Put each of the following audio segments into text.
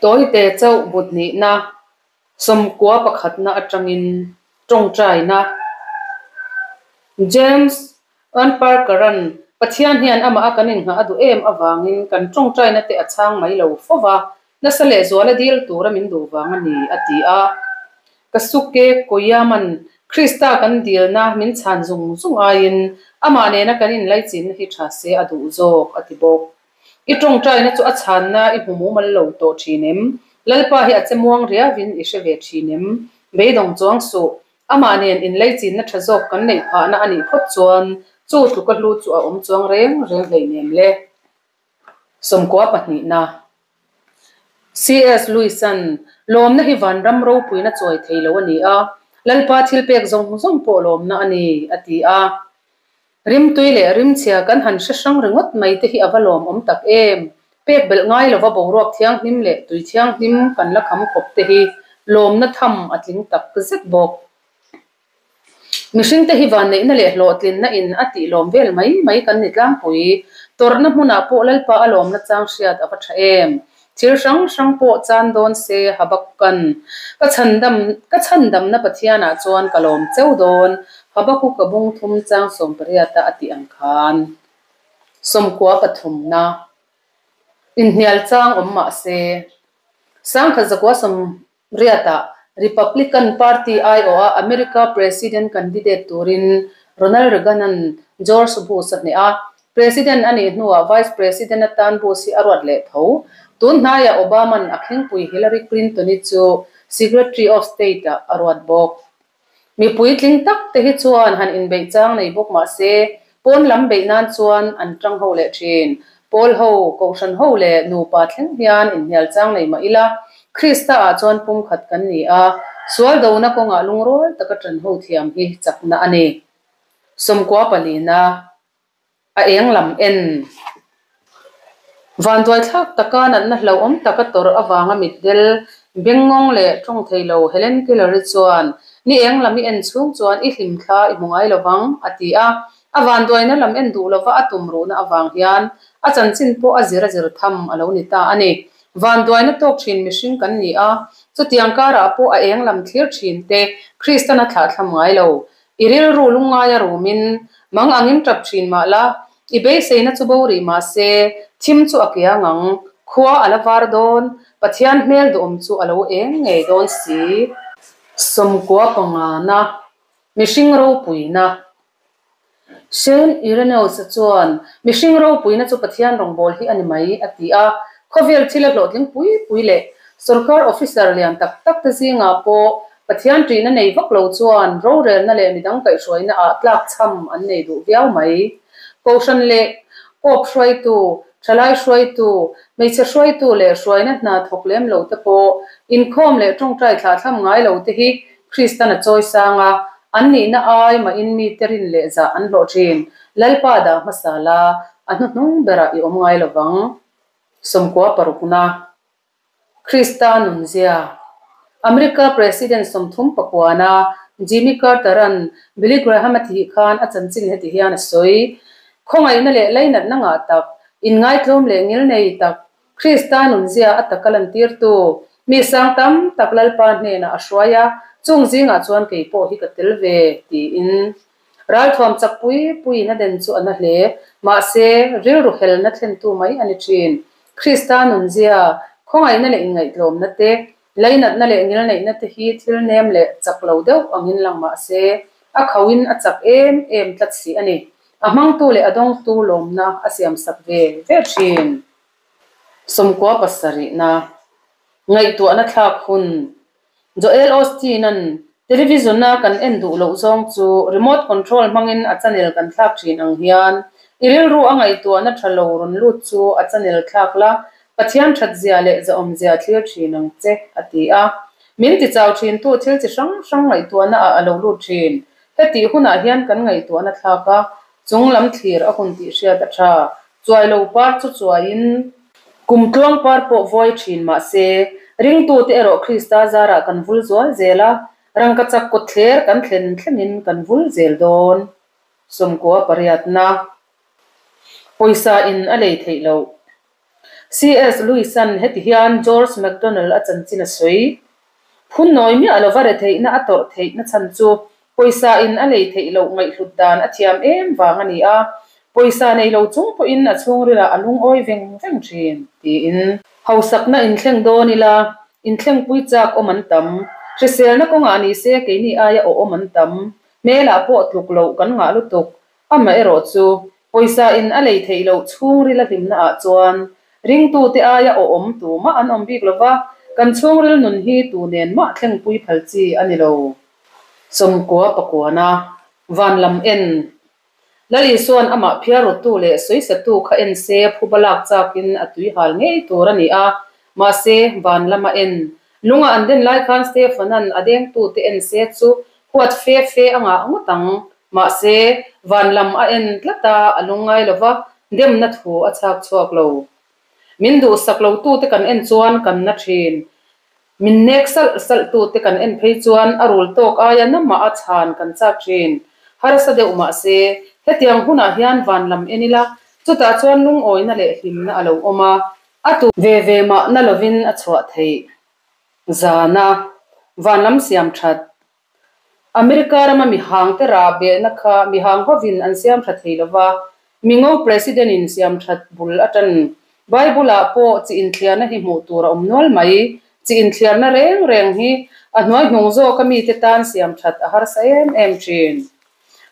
Tawite chauh but nihna 91 atangin tawngtaina James Earn Parker-a'n Pathian hian amah a kan innghah a duh em avangin kan tawngtaina te a chhang mai lo fo va, nasa lehzuala dil tura min duh vang a ni, a ti a. Kasuke Koyama'n Krista kan dilna min chhan zung zung aiin amah nena kan inlaichinna hi tha se a duh zawk, a ti bawk. I tawngtaina chu a chhanna i hmu mumal lo tawh thin em? Lalpa hi a che muang riauin i hre ve thin em? Beidawng chuang suh. Amah nen inleichinna tha zawk kan neih phahna a nih phawt chuan chu tluka hlu chu a awm chuang reng reng hleinem le. 90 pahnihna. CS Lewis-a'n, Lawmna hi vanram ropuina chawi thei lo a ni a, Lalpa thilpek zawng zawng pawh lawmna a ni, a ti a. Rimtui leh rimchhia kan han hre hrang ringawt mai te hi a va lawmawm tak em! Pek belh ngai lova boruak thianghlim leh tui thianghlim kan la kham khawp te hi lawmna tham a tling tak zet bawk. Mihringte hi vanneihna leh hlawhtlinna in a tih lawm vel mai mai kan ni tlangpui. Tawrhna hmunah pawh Lalpa a lawmna chang hriat a va tha em! Thil hrang hrang pawh chan dawn se Habakukan ka chhandam ka chhandamna Pathianah chuan ka lawm cheu dawn Habakuka bung thum chang 18 a a tih ang khan 93 pathumna inhnial chang awm mah se 1980 Riatah Republican Party aiawha America President candidate turin Ronald Reagan-a'n George Bush a hneh a, President a nih hnuah Vice President atan Bush hi a ruat leh tho. Tun hnaiah Obama-a'n a khingpui Hillary Clinton-i chu Secretary of State-ah a ruat bawk. Mipui tling tak te hi chuan han inbeih chang nei bawk mah se, pawn lam beih nan chuan an tang ho leh thin. Pawl ho, kohhran ho leh nupa thleng hian inhnial chang nei mah ila, Krista ah chuan pumkhat kan ni a, sual dona kawngah lungrual taka tan ho thiam hi chakna a ni. 90 palina. A eng lam en. Vanduai thlak taka natna hlauhawm taka tawrh avanga mitdel, bengngawng leh tawng thei lo Helen Keller-i chuan, Ni eng lam i en chhung chuan i hlim thla i hmu ngai lovang, a ti a. A vanduaina lam en duh lova a tum ruhna avang hian a chanchin pawh a zir a zir tham a lo ni ta a ni. Vanduaina tawk thin mihring kan ni a, chutiang karah pawh a eng lam thlir thin te Kristan a thlahthlam ngai lo. I rilru lungngai a rumin mang angin tap thin mah la, i beiseina chu bo rih mah se, thim chu a kiang ang, khua a la var dawn, Pathian hmel duhawm chu a lo eng ngei dawn si. 90 pangana, Mihring ropuina. Saint Irenaeus-a chuan, Mihring ropuina chu Pathian rawngbâwl hi a ni mai, a ti a. Khawvel thil a hlawhtling pui pui leh sawrkar officer lian tak tak te zingah pawh Pathian ṭihna nei vak lo chuan rorelna leh midang kaihhruaina ah tlakchham an nei duh viau mai. Kohhran leh kawp hruaitu, ṭhalai hruaitu, hmeichhe hruaitu leh hruaina hna thawk lem lo te pawh inkhawm leh ṭawngṭai thlahthlam ngai lo te hi Kristan a chawi sang a, an nihna ai mahin mite rin leh zah an hlawh ṭhin. Lalpa dah hmasa la, a hnuhnung berah i awm ngai lovang. 90 parukna. Krista nunzia. America President 39 a Jimmy Carter-a'n Billy Graham-a thih khan a chanchin heti hian a sawi, Khawngaihna leh lainatna ngah tak, inngaitlawm leh ngilnei tak, Krista nunzia a taka lantirtu, mi sang tam tak Lalpa hnenah a hruai a, chung zingah chuan kei pawh hi ka tel ve, tiin. Ralthuam chak pui puiin a den chu a na hle. Mahse, rilru helna thlentu mai a ni thin. Krista nunzia, khawngaihna leh inngaihtlawmna te, leinatna leh ngilneihna te hi thil nem leh chak lo deuh angin lang mah se, a khauhin a chak em em tlat si a ni. A hmangtu leh a dawngtu lawmna a siamsak ve ve thin. 90 pasarihna, Ngaihtuahna thlak hun. Joel Osteen-a'n Television-a kan en duh loh zawng chu remote control hmangin a channel kan thlak thin ang hian i rilru a ngaihtuahna tha lo rawn lut chu a channel thlak la, Pathian that zia leh zahawm zia thlir thin ang che, a ti a. Min tichau thintu thil chi hrang hrang ngaihtuahna ah a lo lut thin. Hetih hunah hian kan ngaihtuahna thlak a, chung lam thlir a hun tih hriat a tha. Chuai lo par chu chuaiin kum tluang par pawh vawi thin mah se, ringtute erawh Krista zarah kan vul zual zel a, rangkachak kawtthler kan thlen thlengin kan vul zel dawn. 90 pariatna. Pawisa in a lei theih loh. CS Lewis-a'n heti hian George MacDonald a chanchin a sawi. Phun nawi miah lova retheihna a tawrh theihna chhan chu pawisa in a lei theih loh ngaihhlut dan a thiam em vang a ni a, pawisa nei lo chung pawhin a chhungrilah a lungawi veng veng thin, tiin. Hausakna inthleng dawn ila, inthlengpui chak awm an tam. Hriselna kawngah ni se keini aia awh awm an tam. Hmelah pawh tluk loh kan ngah lutuk. Amaherawh chu, pawisa in a lei theih loh chhungril a hlimna ah chuan ringtute aia awhawm tumah an awm bik lova, kan chhungril nun hi tu nen mah thlengpui phal chi a ni lo. Sawmkua pakuana van lam en Lal Isua'n amah phiarrawtu leh sawisatu kha en se phuba lak chakin a tui hal ngei tur a ni a, mahse van lama en Lunga an den lai khan Stefan-a'n a dengtute en se chu huat fe fe a ngah ngawt ang. Mahse, van lam a en tlat a, a lungngai lo va, demna thu a chhak chhuak lo. Min duhsak lotute kan en chuan kan na thin. Min nek salh salhtute kan en phei chuan a rul tawk aia namah a chhan kan chak thin. Harsa deuh mahse, hetiang hunah hian van lam en ila, chutah chuan lungawina leh hlimna a lo awm a, A tu ve ve mah na lovin a chhuah theih zana vanlam siam that. America rama mihang te rah behna kha mihang hovin an siam tha thei lova, mingo President in siam that bul a tan. Bible ah pawh chi inthliarna hi hmuh tur a awm nual mai. Chi inthliarna reng reng hi a hnuai hnung zawka mite tan siam that a harsa em em thin.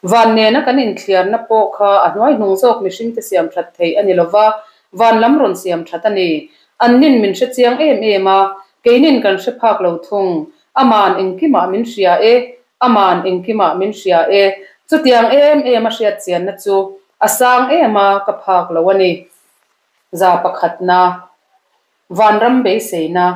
Van nena kan inthliarna pawh kha a hnuai hnung zawk mihringte siam that theih a ni lo va, van lam rawn siam that a ni. Annin min hre chiang em em a, keinin kan hre phak lo thung. Aman engkimah min hria e, Aman engkimah min hria e. Chutiang em em a hriat chianna chu a sang em a, ka phak lo a ni. 100na. Vanram beiseina.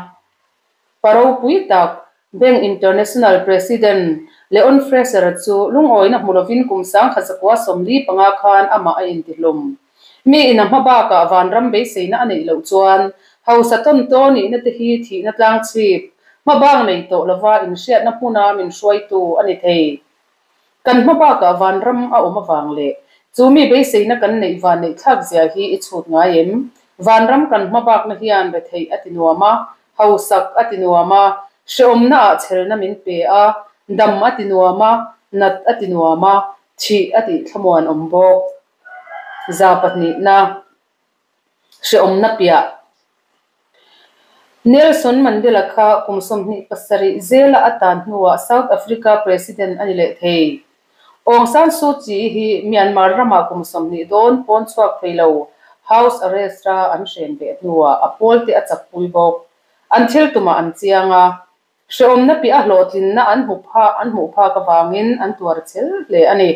Pa ropui tak, Bank International President Leon Fraser-a chu lungawina hmu lovin kum 1945 khan amah a intihlawm. Mi in a hma bakah vanram beiseina a neih loh chuan hausa tawn tawn nihna te hi thihna tlang chhip, hma bak nei tawh lova inhriatna hmuna min hruaitu a ni thei. Kan hma bakah vanram a awm avang leh chu mi beiseina kan neih van neih thlak zia hi i chhut ngai em? Vanram kan hma bakna hian retheih a ti nuam a, hausak a ti nuam a, hrehawmna ah chhelna min pe a, dam a ti nuam a, nat a ti nuam a, thih a tih thlamuan awm bawk. 200na. Hrehawmna piah. Nelson Mandela kha kum 27 zela a tan hnuah South Africa President a ni leh thei. Aung San Suu Kyi hi Myanmar ramah kum 20 dawn pawn chhuak thei lo house arrest a an hren beh hnuah a pawlte a chakpui bawk. An thil tumah an chiang a, Hrehawmna piah a hlawhtlinna an hmu phak an hmuh phak avangin an tuar chel hle a ni.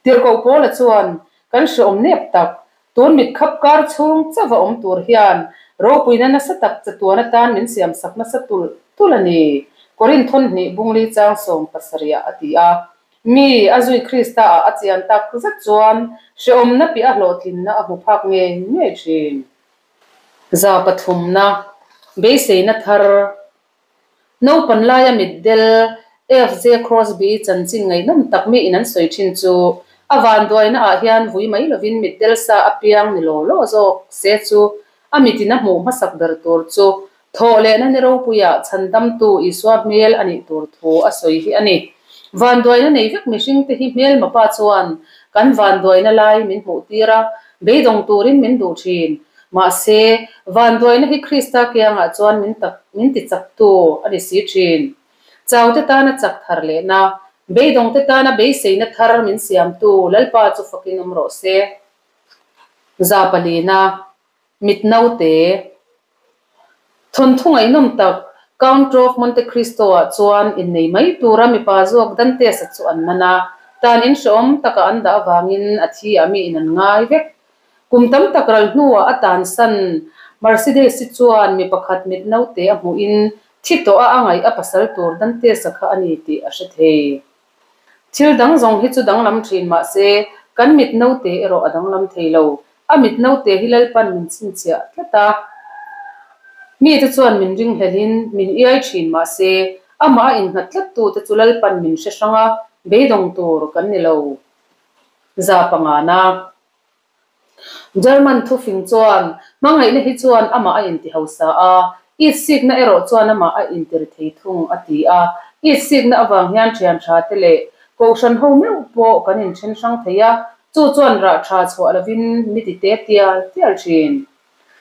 Tirhkoh Paula chuan, Kan hrehawm nep tak, tun mit khap kar chhung chauh a awm tur hian ropuina nasa tak chatuan atan min siamsak nasa tulh tulh a ni, Korinth thawnhnih bungli chang 17 ah a ti a. Mi a zui Krista ah a chian tak zet chuan hrehawmna piah a hlawhtlinna a hmu phak ngei ngei thin. 300na, Beiseina thar Naupan laia mitdel FJ Crosby chanchin ngaihnawm tak mi in an sawi thin chu a vanduaina ah hian vui mai lovin mitdel sa a piang ni law law zawk se chu a mitin a hmuh hmasak ber tur chu thawh lehna ni ropuia chhandamtu Isua hmel a nih tur thu a sawi hi a ni. Vanduaina nei vek mihringte hi hmelma pa chuan kan vanduaina lai min hmuh tir a, beidawng turin min duh thin. Mahse, vanduaina hi Krista kiangah chuan min tak min ti chaktu a ni si thin. Chaute tana chak thar lehna, beidawngte tana beiseina thar min siamtu Lalpa chu fakin awm rawh se. 400na, Mit naute. Thawnthu ngaihnawm tak, Count of Monte Cristo-ah chuan innei mai tura mipa zawk Dantes-a chu an man a, tan inhrehawm taka an dah avangin a thi ah mi in an ngai vek. Kum tam tak ral hnuah a tansan Mercedes-i chuan mi pakhat mit naute a hmuhin thi tawh a a ngaih a pasal tur Dantes-a kha a ni tih a hre thei. Thil dang zawng hi chu danglam thin mahse kan mit naute erawh a danglam thei lo. A mit naute hi Lalpan min chhinchhiah tlat a. Mite chuan min ringhlelhin min iai thin mahse amah a innghat tlattute chu Lalpan min hre hrang a, beidawng tur kan ni lo. 500na. German thufing chuan, Hmangaihna hi chuan amah a inti hausa a, itsikna erawh chuan amah a inti ri thei thung, a ti a. Itsikna avang hian thian tha te leh kohhran ho meuh pawh kan inthen hrang thei a, chu chuan rah tha chhuah lovin mi ti te tial tial thin.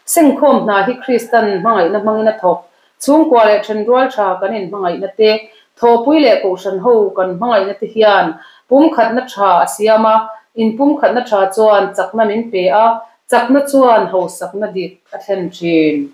Sengkhawm hna hi Kristan hmangaihna hmangin a thawk. Chhungkua leh thenrual tha kan inhmangaihna te, thawhpui leh kohhran ho kan hmangaihna te hian pumkhatna tha a siam a, inpumkhatna tha chuan chakna min pe a, chakna chuan hausakna dik a thlen thin.